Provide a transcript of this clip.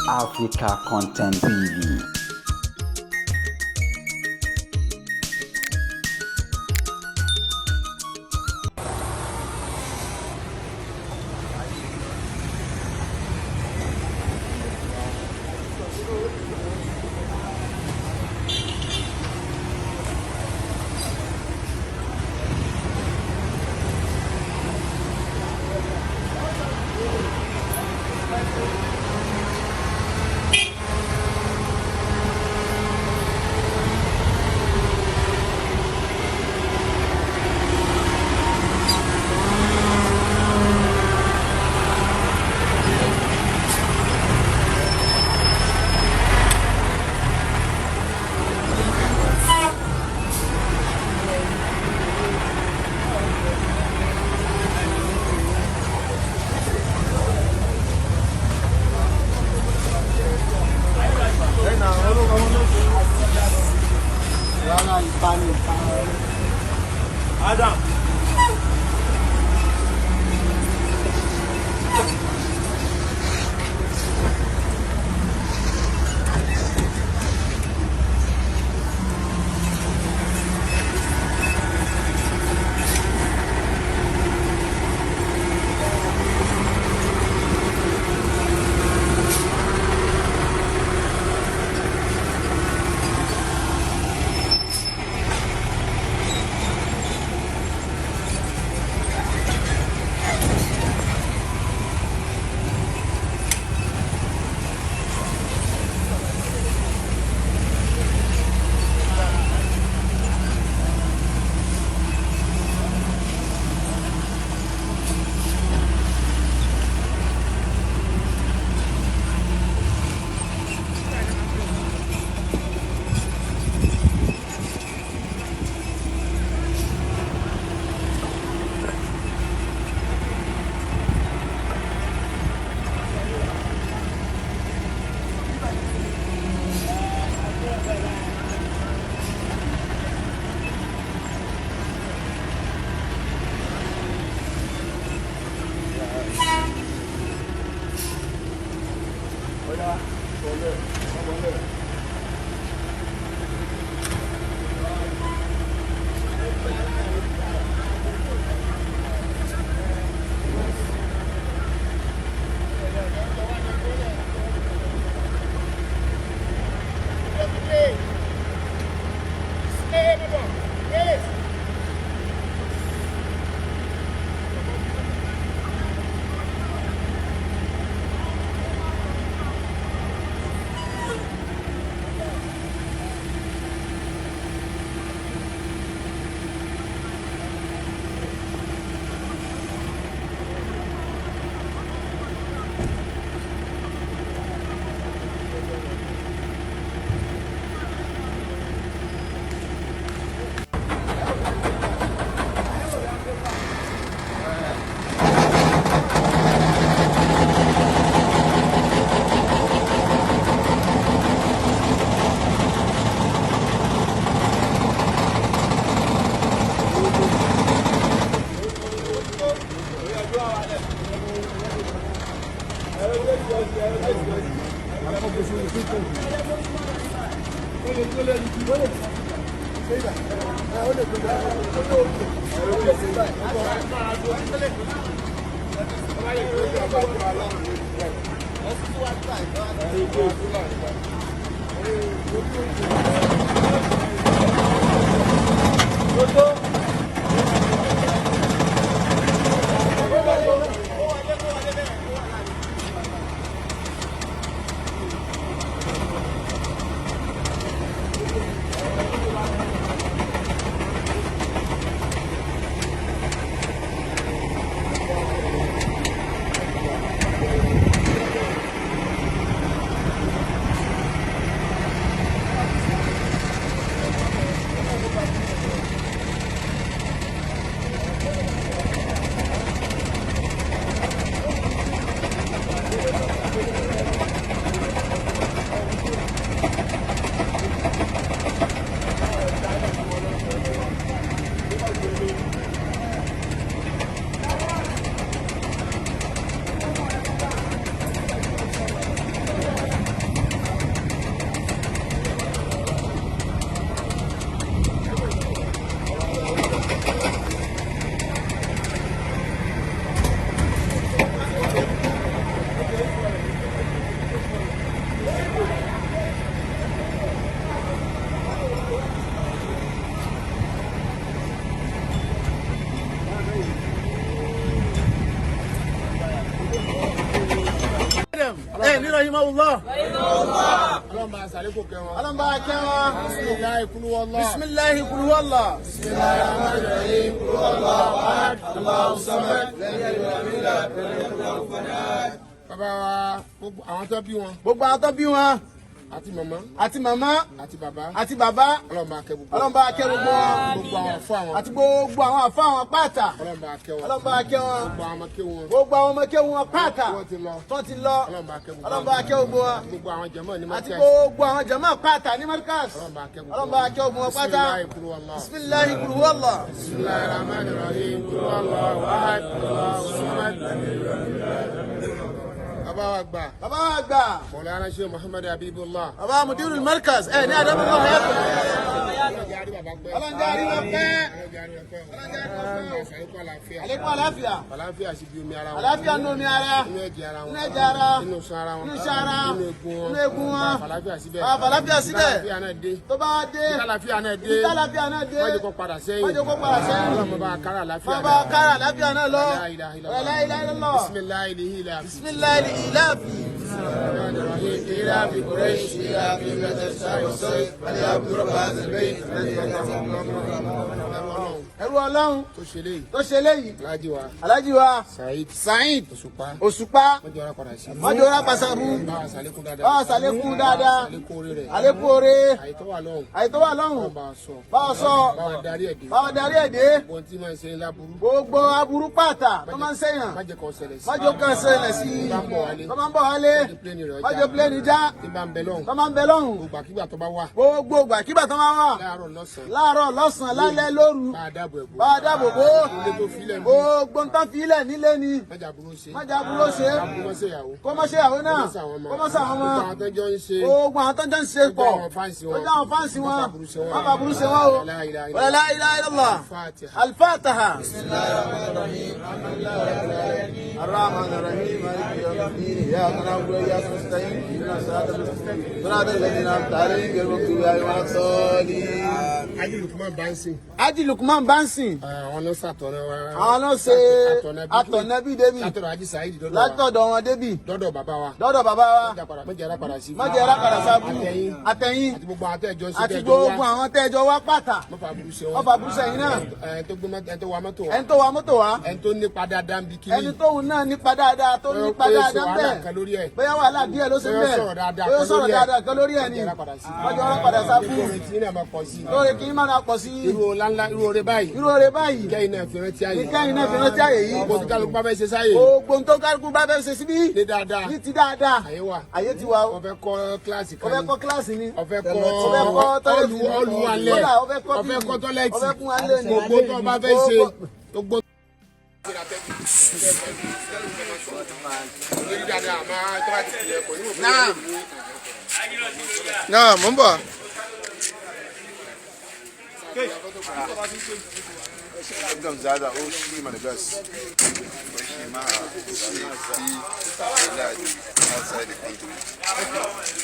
Africa Content TV. Rárá, ìpa ni ìpa. Adam. Adam ẹ ní rahimahullah. Ọlọ́run bá sàlékò kẹ́ wọn. Ọlọ́run bá kẹ́ wọn. Bisimilahi kulu wọlọ. Bisimilahi kulu wọlọ. Bisimilahi rahman rahim kulu wọlọ ahad Allahu samad. Bàbá wa, gbogbo àwọn tó bí wọn. Gbogbo àwọn tó bí wọn. Àti màmá. Àti màmá. Àti bàbá. Àti bàbá. Ọlọ́run bá kẹ́ gbogbo. Ọlọ́run bá kẹ́ gbogbo wọn. Gbogbo àwọn àfọ àwọn. Àti gbogbo àwọn àfọ àwọn pátá. Ọlọ́run bá kẹ́ wọn. Ọlọ́run bá kẹ́ wọn. Gbogbo àwọn ọmọ kéwù wọn. Gbogbo àwọn ọmọ kéwù wọn pátá. Wọ́n ti lọ. Tó ti lọ. Ọlọ́run bá kẹ́ gbogbo. Ọlọ́run bá kẹ́ gbogbo wọn. Gbogbo àwọn jàmáà ní Àti Markaz. gbogbo àwọn jàmáà pátá ní Markaz. Ọlọ́run bá kẹ́ gbogbo. Ọlọ́run bá kẹ́ gbogbo wọn pátá. Bisimilahi kulu wọlọ. Bisimilahi kulu wọlọ. Bisimilahi rahman rahim kulu wọlọ ahad Allahu samad. Bàbá wa gbà. Bàbá wa gbà. Mọ̀lára Sheikh Muhammad Habibullah. Bàbá Mudirul Markaz ẹ ní Adamu náà yẹ kọ́. Ọlọ́run jẹ́ àríwá pẹ́. Àlékún àlàáfíà. Àlàáfíà sí bí omi ara wọn. Àlàáfíà nínú omi ara. Inú ẹ̀jẹ̀ ara wọn. Inú ẹ̀jẹ̀ ara. Inú iṣan ara wọn. Inú iṣan ara. Inú egun wọn. Inú egun wọn. Àlàáfíà síbẹ̀. Àlàáfíà síbẹ̀. Àlàáfíà náà dé. Tó bá dé. Àlàáfíà náà dé. Àlàáfíà náà dé. Má jẹ́ kó padà sẹ́yìn. Má jẹ́ kó padà sẹ́yìn. Ọlọ́run bá kára àlàáfíà Má bá kára àlàáfíà náà lọ. La ilaha illallah. La ilaha illallah. Bismillahi lihi Bismillahi ìlàfi. إلى في قريش إلى في مدرسة والصيف فليعبدوا رب هذا البيت الذي Ẹrú Ọlọ́run tó ṣe léyìí. tó ṣe léyìí. Alhaji wa Alhaji wa Saheed Saheed Òṣùpá. Òṣùpá. Wọ́n jẹ́ ọ̀rá padà sí. Mọ́jọ́ ọ̀rá pàṣàbù. Bá wa ṣàlékún dáadáa. Bá wa ṣàlékún dáadáa. Àlékún orí rẹ̀. Àlékún oore. Àyètọ́ wà lọ́hùn. Àyètọ́ wà lọ́hùn. Bá wa sọ. Bá wa sọ. Bá wa darí ẹ̀ dé. Bá wa darí ẹ̀ dé. Gbogbo ohun tí máa ń ṣe láburú. Gbogbo aburú pàtà tó máa ń ṣèyàn. Má jẹ́ kó ṣẹlẹ̀ sí. Má jẹ́ kó ṣẹlẹ̀ sí. Tó bá ń bọ̀ wálé. Tó máa ń bọ̀ wálé. Má jẹ́ pléènì rẹ̀ ọjà. Má jẹ́ pléènì já. Tí bá ń bẹ lọ́hùn. Tó máa ń bẹ lọ́hùn. Gbogbo àkígbà tó bá wà. Gbogbo ìgbàkígbà tó máa wà. Láàárọ̀ lọ́sàn-án. Láàárọ̀ lọ́sàn-án lálẹ́ lóru. Bá a dáàbò ẹ̀bùn. Bá a dáàbò bò. Ilé tó filẹ̀ mi. Gbogbo nǹkan filẹ̀ nílé ni. Má jẹ́ aburú ṣe. Má jẹ́ aburú ṣe. Kó má ṣe ìyàwó. Kó má ṣe ìyàwó náà. Kó má ṣe àwọn ọmọ. Kó má ṣe àwọn ọmọ. Gbogbo àwọn tó jọ ń ṣe. Gbogbo àwọn tó ń jọ ń ṣe pọ̀. Tó jẹ́ àwọn fáǹsì wọn. Tó jẹ́ àwọn fáǹsì wọn. Má fàbúrú ṣe wọ́n. Má fàbúrú ṣe wọ́n o. La ilaha illallah. La ilaha illallah. Al-Fatiha. Al-Fatiha. الرحمن الرحيم مالك يوم الدين إياك نعبد وإياك نستعين اهدنا الصراط المستقيم صراط الذين أنعمت عليهم غير المغضوب عليهم ولا الضالين. Haji Lukman Bansin. Haji Lukman Bansin. Àwọn ló ṣàtọ̀nà wa. Àwọn ló ṣe àtọ̀nà bí débi. Látọ̀dọ̀ Haji Saheed dọ́dọ̀ wa. Látọ̀dọ̀ wọn débi. Dọ́dọ̀ bàbá wa. Dọ́dọ̀ bàbá wa. Má jẹ́ ara padà sí. Má jẹ́ ara padà sábú. Àtẹ̀yìn. Àtẹ̀yìn. Àti gbogbo àwọn tẹ́jọ ṣe Àti tẹ́jọ gbogbo wá. àwọn tẹ́jọ wá pàtà. Má fà burú ṣe wọ́n. Má fà burú ṣe yín náà. Ẹni tó gbé mọ́tò, ẹni tó wa mọ́tò wa. Ẹni tó wa mọ́tò wa. Ẹni tó nípa dáadáa ń bi kíní. Ẹni tóun náà nípa dáadáa tó nípa Bóyá ó ṣe dáadáa wàhálà bẹ́ẹ̀. kan lórí ẹ̀. Bóyá wàhálà díẹ̀ ló ṣe Bóyá ó bẹ́ẹ̀. sọ̀rọ̀ dáadáa Bóyá ó kan sọ̀rọ̀ lórí ẹ̀. dáadáa kan lórí ẹ̀ ni. Má jẹ́ ara padà sí. Má jẹ́ ara padà sábú. Lórí tí náà máa pọ̀ sí. Lórí kí n máa na pọ̀ sí. Irú ọlá ńlá, irú oore báyìí. Irú oore báyìí. Kẹ́yìn náà fi rántí àyè. Ní kẹ́yìn náà fi rántí àyè yìí. Gbogbo tí kálukú bá fẹ́ ṣe sáyè. Gbogbo tó kálukú bá fẹ́ ṣe síbí. Ní dáadáa. Ní ti dáadáa. Àyè wà. Àyè ti wà o. Ó fẹ́ kọ́ kíláàsì Ó kan fẹ́ ni. kọ́ kíláàsì ni. Ó fẹ́ kọ́ Ó fẹ́ kọ́ tọ́lẹ̀tì ni. ọ̀lù wa lẹ̀. Kódà ó fẹ́ kọ́ Ó fẹ́ kọ́ tọ́lẹ̀tì. Ó fẹ́ kún wa lé ni. Gbogbo tó bá fẹ́ ṣe. Gbogbo. Náà. Náà mò ń bọ̀. Zada ó ṣí mà the best. Ó ṣí máa ṣe tí outside the country.